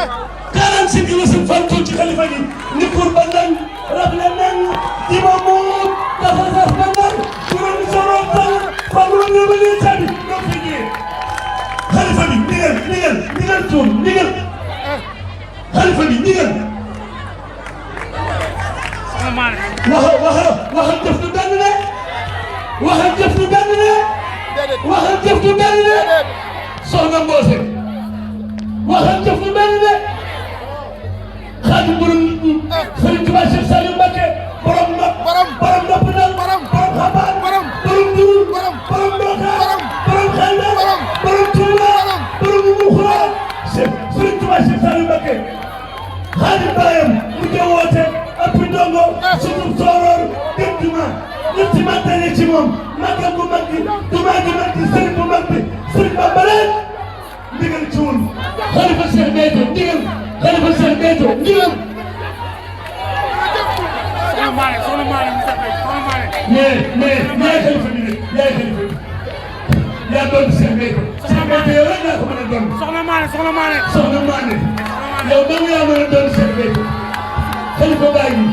46 kilos sëñ Fall tuuti ci xalifa gi ni pour ba nan rafle nan di ma muut dafa saf ba nan juróomi soroo tal Fall lu ñëw ba lii tabi doo fi ñëwee xalifa bi ndigal tuum ndigal xalifa bi ndigal waxal jëf du benn de waxal jëf du benn de waxal jëf du benn de soxna Mboose waxal jëf du benn de xaaju borom nit ñi Sëriñ Tuubaa Cheikh Saliou Mbacké borom nopp dal borom xabaar borom jurul borom dootaar borom xayma borom Tuuba borom Muxuraan Sëriñ Tuubaa Cheikh Saliou Mbacké xaaju baayam mu jëwoote appi ndongo sutub sooroor dem juma ñetti màttale ci moom màggal bu mag bi juma gi mag bi sëriñ bu mag bi sëriñ Bamba rek ndigal ci woon xalifa Cheikh Béthio ndigal xalifa Cheikh Béthio ndigal mais xalifa bi ne yaay xalifa bi yaa doon Cheikh Béthio Cheikh Béthio yow rek yaa ko mën a doon soxna Mané yow dong yaa mën a doon Cheikh Béthio xalifa baa ngi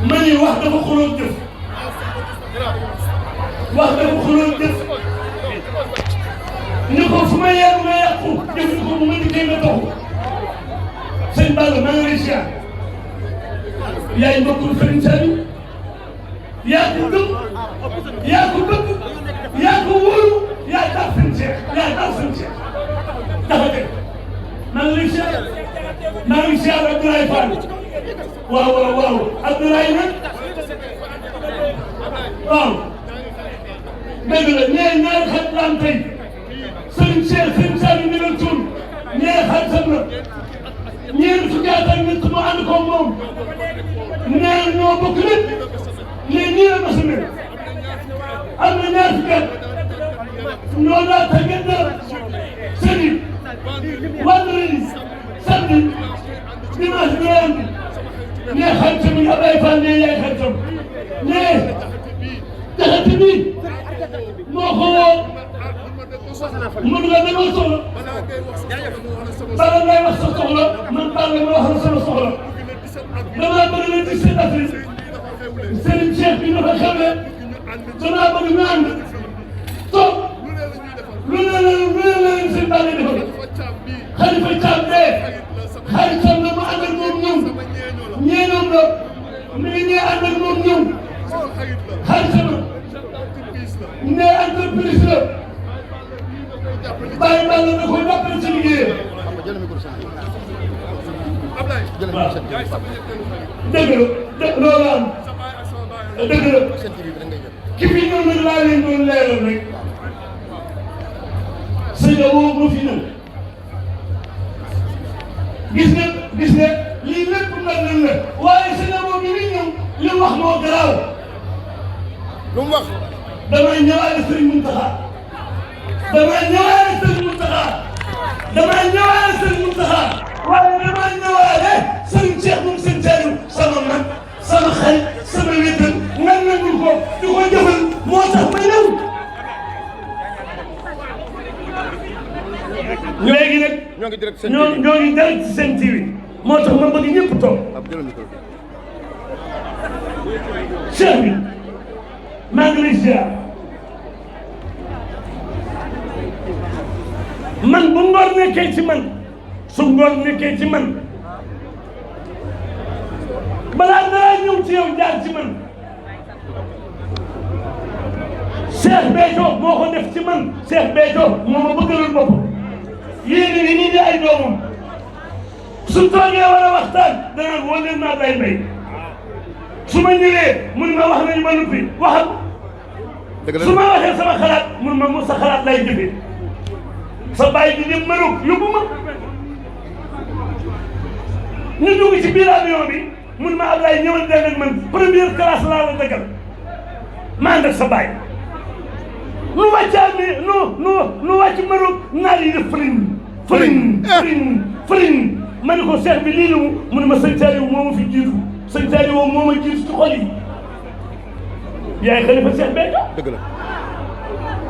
ma ni wax dafa xuloon jëf ni ko fu ma yeeru nga yàqu jëf ni ko bu ma dikkee nga toxu sëñ Balla maa ngi lay siyaar yaay mbokkum Sëriñ Saliou yaa ko gëm yaa ko bëgg yaa ko wóolu yaa tax seen Cheikh dafa dëgg maa ngi lay siyaar Abdoulaye Fall waaw Abdoulaye nag waaw dëgg la ñaari xat la am tey Sëriñ Cheikh Sëriñ Saliou ndigal tuun ñaari xaritam la ñeent fukki at ak ñett mu ànd ko moom ñaar ñoo bokk lépp nii la mas a mel am na ñaar fukki at ñoo laa tàggat dara sëriñ vendredi samedi dimanche bi am ñee xaritam yi Ablaye Fall ne yaay xaritam ñee jaxate bi moo ko woo mun nga demal soxla bala ngay wax sa soxla man Balla ma wax la sama soxla damaa bëgg leen 17 avril Serigne Cheikh bi dafa xewle damaa bëgg ñu ànd toog lu ne leen seen Balla defal Xalifa Caam bee xaritam la mu ànd ak moom ñëw ñeenam la mi ngi ñee ànd ak moom ñëw xaritam ne entreprise la bàyyi Balla na ko jàppale ci liggéeyam waaw dëgg la loolu am dëgg la ki fi ñëw nag laa leen doon leeral rek sëñ la woo moo fi ñëw gis nga lii lépp nag lan la waaye sëñ la woo bi ni ñëw li mu wax moo garaaw lu mu wax damay ñëwaale Sëriñ Muntaxa waaye damaa ñëwaale Serigne Cheikh moom sëñ Saliou sama mag sama xarit sama wéttal nan nangul ko di ko jëfal moo tax ma ñëw léegi nag ñoo ngi direct seen TV moo tax ma bëgg ñëpp toog Cheikh bi maa ngi lay ziar man bu ngor nekkee ci man su ngor nekkee ci man balaa dara ñëw ci yow jaar ci man Cheikh Béthio moo ko def ci man Cheikh Béthio moo ma bëggalul bopp yéen ni ñi di ay doomam su toogee war a waxtaan danaa woo leen maa bay mbay su ma ñëwee mun ma wax nañu ma noppi waxal su ma waxee sama xalaat mun ma mu sa xalaat lay jëfee sa bàyyi di dem Maroc yóbbu ma ñu dugg ci biir avion bi mun ma Ablaye ñëwal dem ak man première classe laa la dëggal maa ngi sa bàyyi nu wàccaat ni nu wàcc Maroc naar yi def fëriñ ma ne ko Cheikh bi lii la mu ne ma sëñ Saliou moo ma fi jiitu sëñ Saliou moo ma jiitu ci xol yi yaay xalifa Cheikh Béthio dëgg la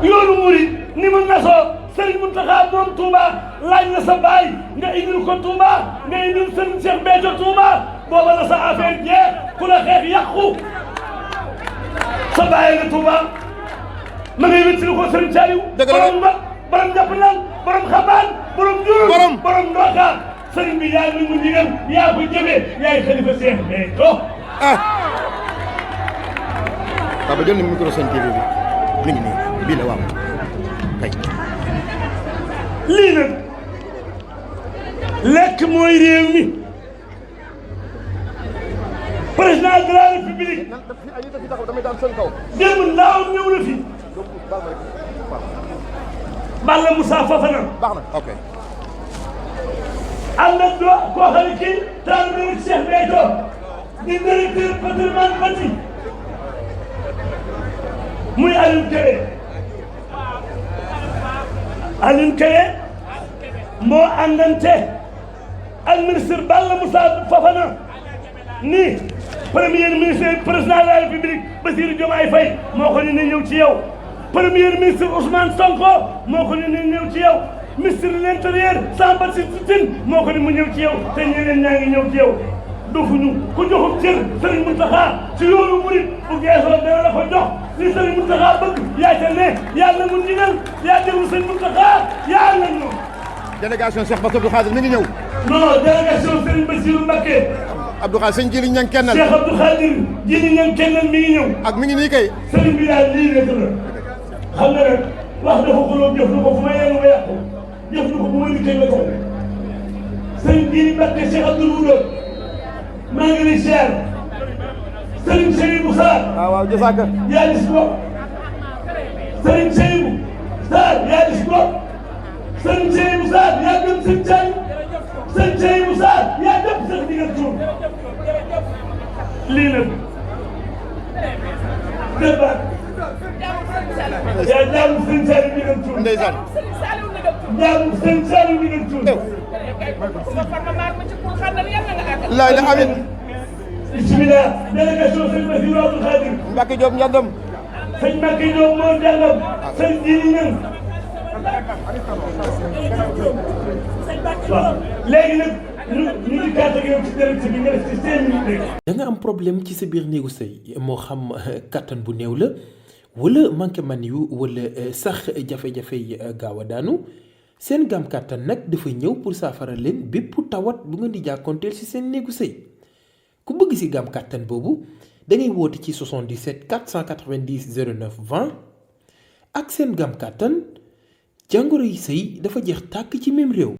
yoonu murid ni mu nasoo Serigne Mountakha moom Touba laaj na sa baay nga indil ko Touba nga indil Serigne Cheikh Béthio Touba booba la sa affaire jeex ku la xeex yàqu sa baay nga Touba ma ngay wéttali ko Serigne Saliou borom ba borom jàpp naan borom xabaan borom juróom borom ndooka Serigne bi yaa ngi mu ndigal yaa ko jëfee yaay xalifa Cheikh Béthio Baba jël na micro Sen TV bi mi ngi nii bii la waaw kay lii nag lekk mooy réew mi président de la république démb ndaaw ñëw na fi Balla Moussa Fofana baax na ok ànd ak koo xam ne kii taalibe Cheikh Béthio di directeur patrimoine bâti muy Alioune Kébé moo àndante ak ministre Balla Moussa Fofana ni premier ministre président de la république Bassirou Diomaye Faye moo ko ni na ñëw ci yow premier ministre Ousmane Sonko moo ko ni na ñëw ci yow ministre de l'intérieur Samba Sitine moo ko ni mu ñëw ci yow te ñeneen ñaa ngi ñëw ci yow dofuñu ku joxub cër Serigne Mountakha ci yoonu murid bu geesoo dana la ko jox li Serigne Mountakha bëgg yaa ca ne yaa na mu ndigal yaa déglu Serigne Mountakha yaa na ñoom. délégation Cheikh Bass Abdou Khadir mi ngi ñëw. non délégation Serigne Bassirou Mbacké. Abdou Khadir sëñ Jili Ñang kennal. Cheikh Abdou Khadir Jili Ñang kennal mi ngi ñëw. ak mi ngi nii kay. Serigne bi daal lii rek la xam nga nag wax dafa xuloo jëf na ko fu ma yéen ma yàqu jëf na ko bu ma liggéey la ko Serigne Jili Mbacké Cheikh Abdou Woudo maa ngi lay ziar Serigne Seydou Sarr. waaw jësaaka. yaa gis ko Serigne Seydou Sarr yaa gis ko Serigne Seydou Sarr yaa gëm sëñ Thiagne Serigne Seydou Sarr yaa jàpp sax digal tuur lii nag débat yaa jàpp sëñ Saliou digal tuur ndeysaan. jàpp sëñ Saliou digal tuur laay la amin. bismillah délégation sëñ Bassirou Abdou Khadir Mbacke Diop njàndam. sëñ Mbacke Diop moo njàndam sëñ Jili Ñang waaw léegi nag ñu ngi gàtt ak yow ci direct bi nga def ci 5 minutes rek. da nga am problème ci sa biir néegu sëy moo xam kattan bu néew la wala manqué man yu wala sax jafe-jafe yi gaaw a daanu seen gam kattan nag dafa ñëw pour saafara leen bépp tawat bu ngeen di jàkkoonteel ci seen néegu sëy ku bëgg ci gam kattan boobu da ngay woote ci 77 490 09 20 ak seen gam kattan jàngoro yi sëy dafa jeex tàkk ci même réew.